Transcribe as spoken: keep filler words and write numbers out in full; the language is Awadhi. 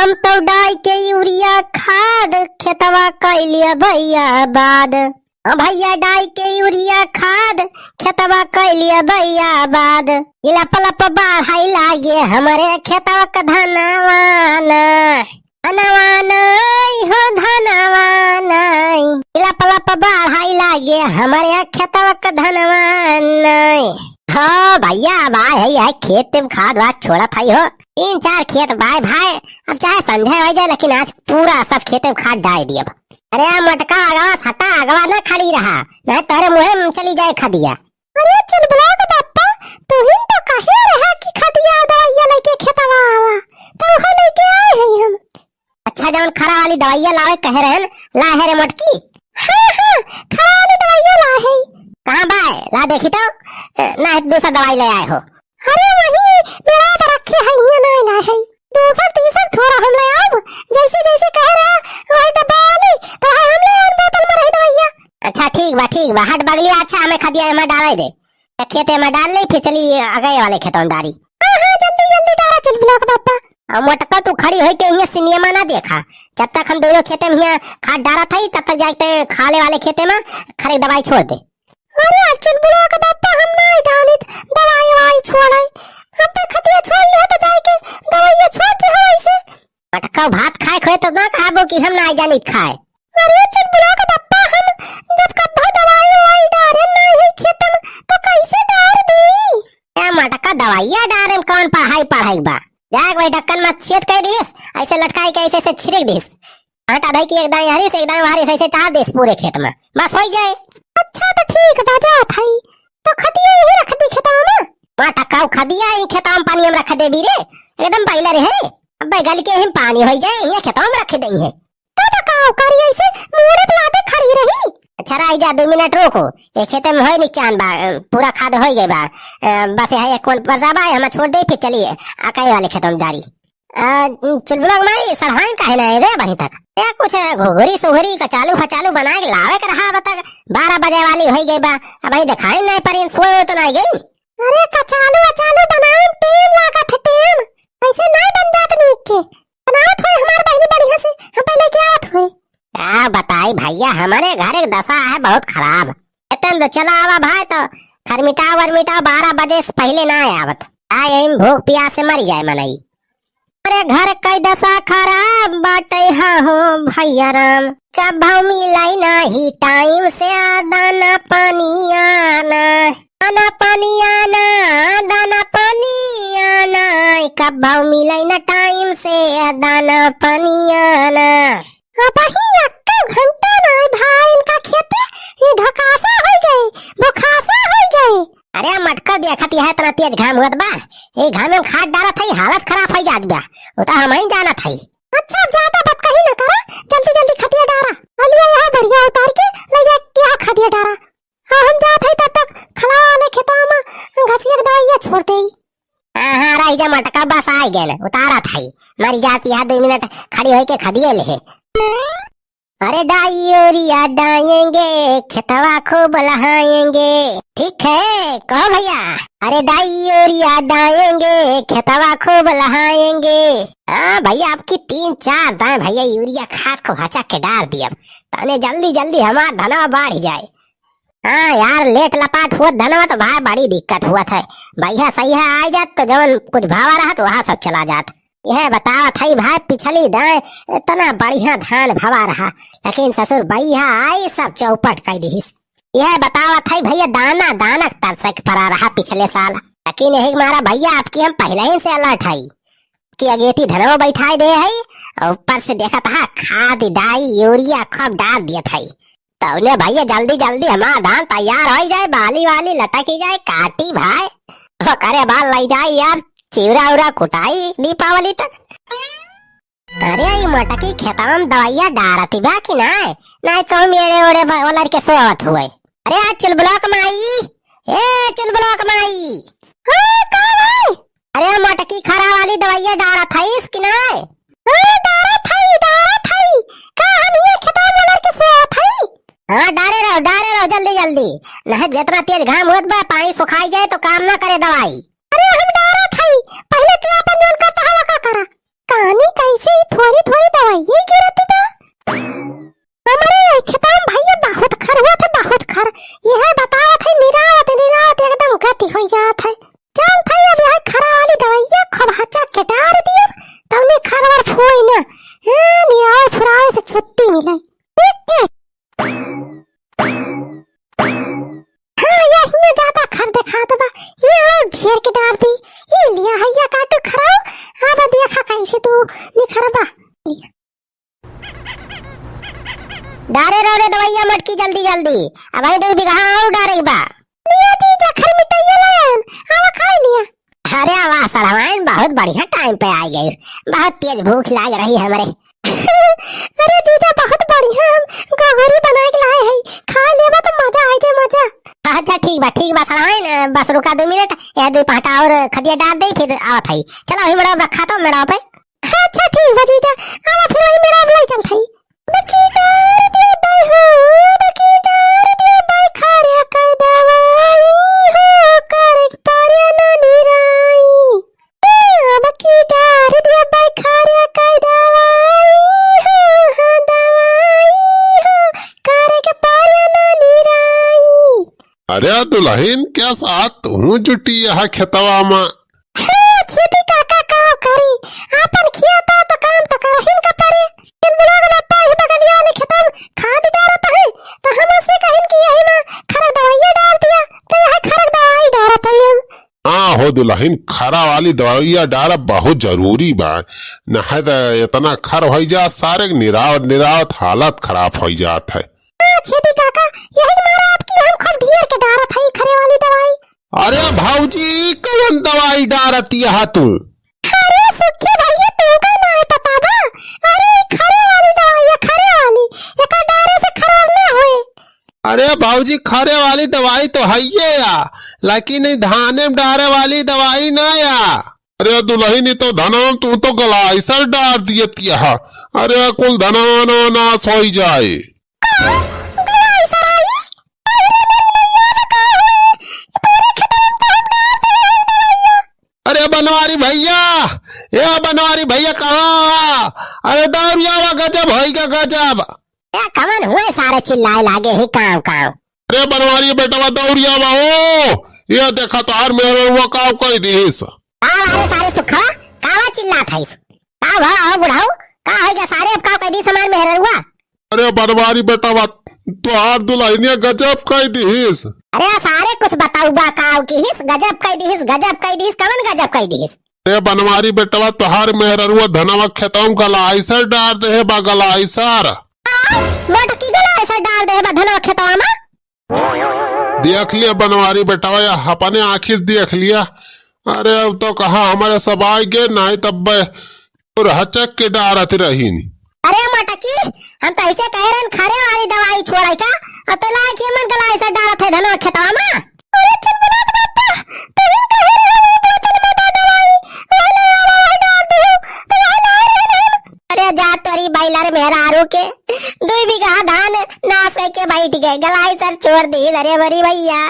हम तो डाई के यूरिया खाद खेतवा कइलिया भैया आबाद। ओ भैया डाई के यूरिया खाद खेतवा कइलिया भैया आबाद। ई लप लप बढ़ाई लागे हमरे खेतवा क धनवा ना। धनवा नाई हो धनवा नाई। ई लप लप बढ़ाई लागे हमरे खेतवा क धनवा नाई। हो भैया, अब आए है, यह खेत में खाद वाद छोड़त है हो। तीन चार खेत बाय भाई, अब चाहे संझा हो जाए, लेकिन आज पूरा सब खेत में खाद डाल दियब। अरे आ मोटका अगवा सटा, अगवा ना खड़ी रहा, नहीं तोहरे मुँहे में चली जाए खदिया। अरे चुलबुला के बापा, तुहिन तो कहे रहा कि खदिया दवाइया लेके खेतवा आवा, तो वह लेके आए हैं हम। अच्छा, जौन खरा वाली दवाइया लावे कहे रहन, ला है रे मोटकी? हाँ, हाँ, खरा वाली दवाइया ला है। कहाँ बा? ला देखी तो। ए, ना, दूसर दवाई ले आए हो। अरे वही मेरा तो रखे है, ये ना ला है। दूसर तीसर थोड़ा हम ले आउब, जैसे जैसे कहे रहा, वही डब्बा वाली, तो है हम ले आउब बोतल में रही दवाइया। अच्छा, ठीक बा, ठीक बा, हट बगलिया, अच्छा, हमें खदिया में डाले दे। तो खेते में डाल ले, फिर चली आगे वाले खेतों में डारी। हाँ, हाँ, जल्दी, जल्दी डारा चुलबुला के बापा। अब मोटका तू खड़ी होई के हियाँ सिनेमा ना देखा। जब तक हम दोनों खेते में हियाँ खाद डारत हई, तब तक जाके खाले वाले खेते में खरे दवाई छोड़ दे। अरे चुलबुला के बापा, हम नाई डानित दवाई ववाई छोड़े। अब तक खतिया छोड़ लिया तो जाके दवाइया छोड़ दे हो ऐसे। मोटका भात खाए खोए तो ना कहबो कि हम नाई जानित खाए। अरे चुलबुला के बापा, हम जब कब्बो दवाई ववाई डारे नाई है खेते में, तो कैसे डार दी? ए मोटका, दवाइया डारे में कौन पढ़ाई पढ़ाई बा? जाए वही ढक्कन में छेद कर दिस, ऐसे लटकाई के ऐसे ऐसे छिड़क दिस। आटा धई के एक दाईं हरिस, एक दाईं हरिस, ऐसे डार दिस पूरे खेत में, बस होइ जाए। अच्छा तो ठीक बा, जात हई। तो खदिया यही रख दी खेतवा में? मोटका, खदिया ही खेतवा में पानी हम रख देबी रे, एकदम पहले रहे। अबे गल के ही पानी होइ जाए, ये खेतवा में रख देई है। तब का करी, ऐसे मुड़े पे लाते खड़ी रही। अच्छा, रह जा, दो मिनट रुको। ये खेते में होई निकचान बा, अ, पूरा खाद होई गई बा। अ, बस यहाँ एक कोन पर जाबा, हम छोड़ दे, फिर चलिए, आ, कई वाले खेतों में डारी। अ, चुलबुला के माई, सढ़ाइन काहे ना है रे अबहीं तक? ए, कुछ घुघरी सुघरी, कचालू फचालू बनाए के लावे के रहा, अब तक बारह बजे वाली होई गई बा, अबहीं देखाई नहीं परी, सोए तो नहीं गई। अरे, कचालू अचालू बनाए में टेम लागत है, टेम। ऐसे नहीं बन जात नीक के। बनावत होई हमार बहिनी बढ़िया से, हम पहले के आवत होई। का बताई भैया, हमारे घर एक दशा है बहुत खराब। एतन तो चला आवा भाई, तो खरमिटाओ वरमिटाओ, बारह बजे से पहले ना आवत। आ यही में भूख प्यास से मर जाए मनई। अरे घर कई दशा खराब बाटे, हाँ हो भैया राम। कब मिलाई नाही टाइम से आ दाना पानी आना। दाना पानी आना, दाना पानी आना, कब मिलाई ना टाइम से आ दाना पानी आना। अबही एक्को घंटा नाई भाई इनका खेते, ये ढकासा होई गए, भुखासा होई गए। अरे मटका देखत यह इतना तेज घाम होत बा, ये घाम में खाद डारत है, हालत खराब होई जात बा, वो तो हम ही जानत है। अच्छा, ज्यादा बात कही ना करा, जल्दी जल्दी खटिया डारा, हम ये यहाँ बढ़िया उतार के ले जा के यहाँ खटिया डारा। हाँ, हम जात है तब तक खला वाले खेतवा में घसिया के दवाइया छोड़ दे। हाँ, हाँ, रह जा मटका, बस आ गए ना, उतारत है। मर जाती है, दो मिनट खड़ी होई के खदिए ले। अरे डाई यूरिया डाएंगे, खेतवा खूब लहाएंगे। ठीक है, कहो भैया। अरे डाई यूरिया डाएंगे, खेतवा खूब लहाएंगे। हाँ भैया, आपकी तीन चार दाएं भैया यूरिया खाद को हचा के डार दिया, तने जल्दी जल्दी हमार धनवा बढ़ जाए। हाँ यार, लेट लपाट हुआ धनवा तो भाई बड़ी दिक्कत हुआ था। भैया सही है, आ जात तो जवन कुछ भावा रहत वहाँ सब चला जात। यह बतावत है भाई, पिछली दाएं इतना बढ़िया धान भवा रहा, लेकिन ससुर भैया आई सब चौपट कर दिहिस। यह बतावत है भैया, दाना दाना तरसक पड़ा रहा पिछले साल, लेकिन यही मारा भैया आपकी हम पहले ही से अलर्ट है कि अगेती धनवा बैठाए दे है, और ऊपर से देखत हा खाद डाई यूरिया खूब डार दियत है। तौने भैया जल्दी जल्दी हमार धान तैयार हो जाए, बाली वाली लटकी जाए, काटी भाई, ओकरे बाद लई जाए यार, चिवरा उरा कुटाई दीपावली तक। अरे ई मोटकी खेतवा में दवाइया डारती बा कि नाय? नाय तो हम एड़े ओड़े ब-, ओलर के सोवत हुए। अरे आ चुलबुला के माई, ए चुलबुला के माई। हाँ, का भाई? अरे मोटकी खरा वाली दवाइया डारत हईस कि नाय? हाँ, डारत हई, डारत हई। का हम ये खेतवा में लड़के सोवत हई? हाँ, डारे रहो, डारे रहो जल्दी जल्दी। नहीं जितना तेज घाम होत बा, पानी सुखाई जाए तो काम ना करे दवाई। अरे हम डारत हई, पहले तू अपन जौन करता हवा का करा। कानी कैसे ही थोरी थोरी दवाई गिरत बा। हमरे खेतवा में भैया बहुत खर हुआ थे, बहुत खर। यह बतावत है निरावत निरावत एकदम गति हो जात है। चल भाई, अब यह खरा वाली दवाइया खूब हचक के डार दिया, तौने खरवर फुई ना। हाँ, निरावे फुरावे से छुट्टी मिले। हाँ, यही में ज्यादा खर दिखात बा। ये और ढेर के डार दी। ये लिया हैया काटू खराओ। अब देखा कैसे तू निखरबा। डारे रहो रे दवैया मोटकी, जल्दी जल्दी। अब भाई दो बीघा और डारे बा। लिया जी, जखर मिटैया लायन, आवा खाई लिया। अरे वाह सड़वाइन, बहुत बढ़िया टाइम पे आ गई। बहुत तेज भूख लाग रही हमरे। अरे जीजा, बहुत बढ़िया, हम गगरी बना के लाए हैं, खा लेबा तो मजा आ जाए, मजा। अच्छा ठीक बा, ठीक बा सड़वाइन, बस रुका दो मिनट, यह दो पाटा और खदिया डार दे, फिर आवत है। चला वही मेड़ा रखा तो मेड़ा पे। अच्छा ठीक बा जीजा, आवा फिर वही मेड़ा ले चलत है। बकी डार दे बाई हो, बकी डार दे बाई, खरे के दवाई हो, करे के परे ना निराई। बकी डार दे बाई, खरे के दवाई हो, हाँ, दवाई हो, करे के परे ना निराई। अरे दुलहिन, क्या साथ तू जुटी यहाँ खेतवा मा? हाँ, छेदी काका, का करी? आपन खेत आ तो काम तो करहिन का परे। इन लोग ना पाही बगलिया वाले खेतवा में खाद डारत है, तो हम उससे कहिन कि यही में खरा दवाइया डार दिया, तो यह खरा दवाई डारत है हम। हाँ हो दुलहिन, खरा वाली दवाइया डारब बहुत जरूरी बा, नहीं तो इतना खर होई जा सारे के निरावत निरावत हालत खराब होई जात है। हाँ, छेदी काका, यही मारा आपकी हम खूब ढेर के डारत है खरे वाली दवाई। अरे भौजी, कौन दवाई डारत यहा तू? अरे सुखी भैया, तुमका ना है पता बा? अरे खरे वाली दवाई है, खरे वाली, एका डारे से खराब ना होए। अरे भौजी, खरे वाली दवाई तो हइये या, लेकिन ई धाने में डारे वाली दवाई ना या। अरे दुलहिन, ई तो धनवा में तू तो गलाइसर डार दियत यहा। अरे कुल धनवा वनवा नाश होई जाए। अरे बनवारी भैया, ए बनवारी भैया, कहाँ? अरे दौरिया वा, गजब होई गा, गजब। ए, कवन हुए सारे चिल्लाए लागे ही काव काव। अरे बनवारी बेटवा, दौरिया वा हो, ये देखा तोहार मेहररुआ काव कह दिहिस। का वा रे सारे सुखवा, कावा चिल्लात हइस? का भा हो बुढ़ऊ, का होई गा सारे, अब काव कह दिहिस हमार मेहररुआ? अरे बनवारी बेटवा, तोहार दुलहिनिया गजब कह दिहिस। अरे सारे कुछ बताऊ बा, काव किहिस, गजब कह दिहिस, गजब कह दिहिस, कवन गजब कह दिहिस? अरे बनवारी बेटवा, तोहार मेहररुआ धनवा खेतवा में गलाइसर डार देहे बा, गलाइसर। आ, मोटकी गलाइसर डार देहे बा धनवा खेतवा में। देख लिया बनवारी बेटवा, या अपने आँखी से देख लिया। अरे अब तो कहा हमारे सब आइ गए, नहीं तब बे और हचक के डारत रहीन। अरे मोटकी, हम तो ऐसे कहे रहन खरे वाली दवाई छोड़े का, अब तो लाए के मन गलाइसर डारत है धनवा खेतवा में। अरे चुप ना बापा, तू ही कहे रहे वही बोतल में बा दवाई, वही ले आवा, वही डार दियो, तो वही लाए रहे ना। अरे जा तोरी बैलर मेहरारू के, दुई बीघा धान नाश करके बैठ गए, गलाइसर छोड़ दी। अरे बरी भैया।